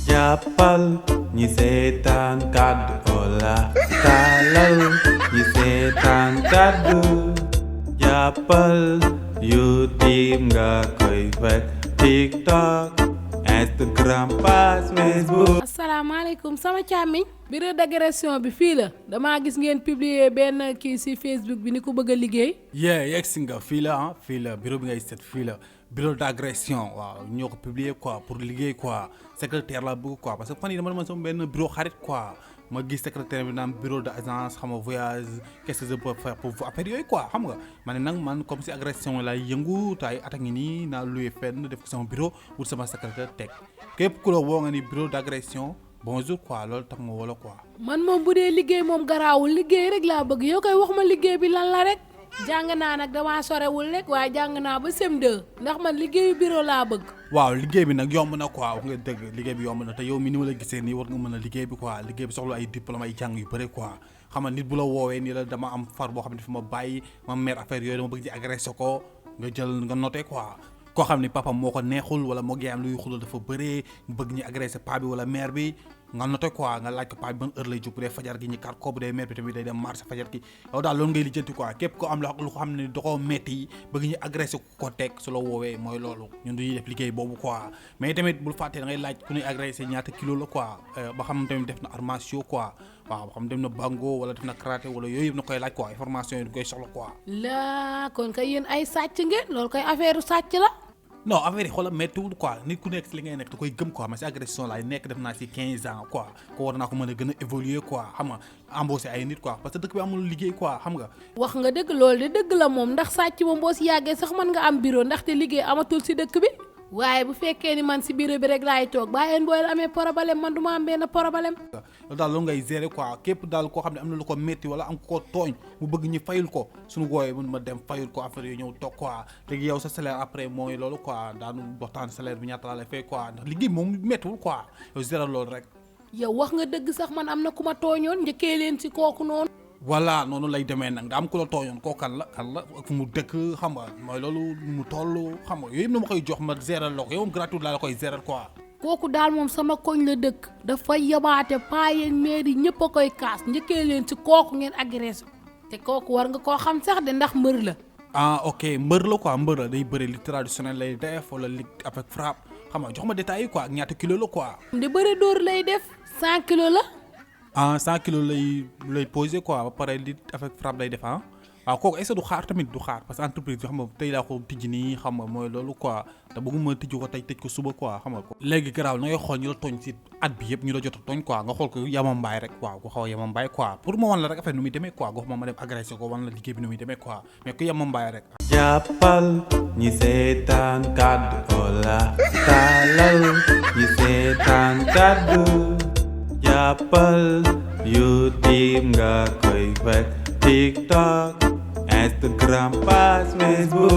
jàppal ñi seetaan kàddu Ola taalal ñi seetaan kàddu jàppal YouTube nga koy fekk TikTok Instagram page Facebook. asalaamaaleykum sama càmmiñ bureau d'agression bi fii la damaa gis ngeen publier benn kii ci Facebook bi ni ko bëgg a liggéey. yegg si nga fii la bureau bi ngay seet fii la bureau d'agression waaw ñoo ko publier quoi pour liggéey quoi secrétaire la bëgg quoi parce que fan yii dama demoon sama benn bureau xarit quoi ma gis secrétaire bi naan bureau d'agence xam nga voyage qu'est-ce que je peux faire pour affaire yooyu quoi xam nga ma ne nag man comme si agression laay yëngu te ay at a ngi nii naa loué fenn def ko sama bureau wut sama secrétaire teg képp ku la woo nga ni bureau d'agression bonjour quoi loolu tax ma wala quoi. man moom bu dee liggéey moom garaawul liggéey rek laa bëgg yow koy wax ma liggéey bi lan la rek jàng naa nag damaa sorewul rek waaye jàng naa ba CM2 ndax man liggéeyu bureau laa bëgg. waaw liggéey bi nag yomb na quoi wax nga dëgg liggéey bi yomb na te yow mi ni ma la gisee nii war nga mën a liggéey bi quoi liggéey bi soxla ay diplôme ay jàng yu bëri quoi xam nga nit bu la woowee nii la dama am far boo xam ne fi ma bàyyi ma mer affaire yooyu dama bëgg ci agressé ko nga jël nga noté quoi koo xam ni papa moo ko neexul wala moo yaayam luy xulal dafa bëree mu bëgg ñu agressé paa bi wala mère bi nga noté quoi nga laaj ko paa bi ban heure lay jóg bu dee fajar gi ñu kar ko bu dee mère bi tamit day dem marché fajar gi yow daal loolu ngay lijjanti quoi képp ko am lu ko xam ne da koo metti bëgg ñu agressé ko teg su la woowee mooy loolu ñun duñuy def liggéey boobu quoi mais tamit bul fàttee da ngay laaj ku ñuy agressé ñaata kilo la quoi ba xam tamit def na arts martiaux quoi waaw ba xam dem na bango wala def na karaté wala yooyu yëpp na koy laaj quoi information yi du koy soxla quoi. laa kon kay yéen ay sàcc ngeen loolu koy affaire sàcc la. non affaire yi xoolal méttiwul quoi nit ku nekk si li ngay nekk da koy gëm quoi mais si agression laay nekk def naa si 15 ans quoi ko war naa ko mën a gën a évoluer quoi xam nga embauché ay nit quoi parce que dëkk bi amul liggéey quoi xam nga. wax nga dëgg loolu de dëgg la moom ndax sàcc moom boo si yàggee sax mën nga am bureau ndaxte liggéey amatul si dëkk bi waaye bu fekkee ni man si bureau bi rek laay toog bàyyi leen booy la amee problème man du ma am benn problème. loolu daal loolu ngay gérer quoi képp daal koo xam ne am na lu ko métti wala am ko tooñ mu bëgg ñu fayul ko suñu gooyee mun ma dem fayul ko affaire yi ñëw toog quoi léegi yow sa salaire après mooy loolu quoi daanu waxtaan salaire bi ñaata laa lay fay quoi ndax liggéey moom méttiwul quoi yow gérer loolu rek. yow wax nga dëgg sax man am na ku ma tooñoon njëkkee leen si kooku noonu. voilà noonu lay demee nag nga am ku la tooñoon koo kan la ak fu mu dëkk xam nga mooy loolu mu toll xam nga yooyu yëpp na ma koy jox ma gérer la ko yow moom gratuit laa la koy gérer quoi. kooku daal moom sama koñ la dëkk dafa yabaate paa yeeg mairie ñëpp a koy kaas njëkkee leen ci kooku ngeen agressé te kooku war nga koo xam sax de ndax mbër la. ah ok mbër la quoi mbër la day bëri li traditionnel lay def wala li avec frappe xam nga jox ma détails yi quoi ak ñaata kilo la quoi. de bëri dóor lay def 100 kilos la. ah 100 kilos lay posé quoi ba pare li avec frappe lay def ah waaw kooku est-ce que du xaar tamit du xaar parce que entreprise bi xam nga tey laa ko tijji nii xam nga mooy loolu quoi te bëgguma tijji ko tey tëj ko suba quoi xam nga ko. léegi garaaw na ngay xool ñu la tooñ si at bi yëpp ñu la jot a tooñ quoi nga xool ko yamambaay rek waaw ku xaw a yamambaay quoi pour ma wan la rek affaire nu muy demee quoi gox ma dem agressé ko wan la liggéey bi nu muy demee quoi mais ku yamambaay rek. jàppal ñi seetaan kàddu Ola taalal ñi seetaan kàddu jàppal YouTube nga koy fekk TikTok Instagram page Facebook.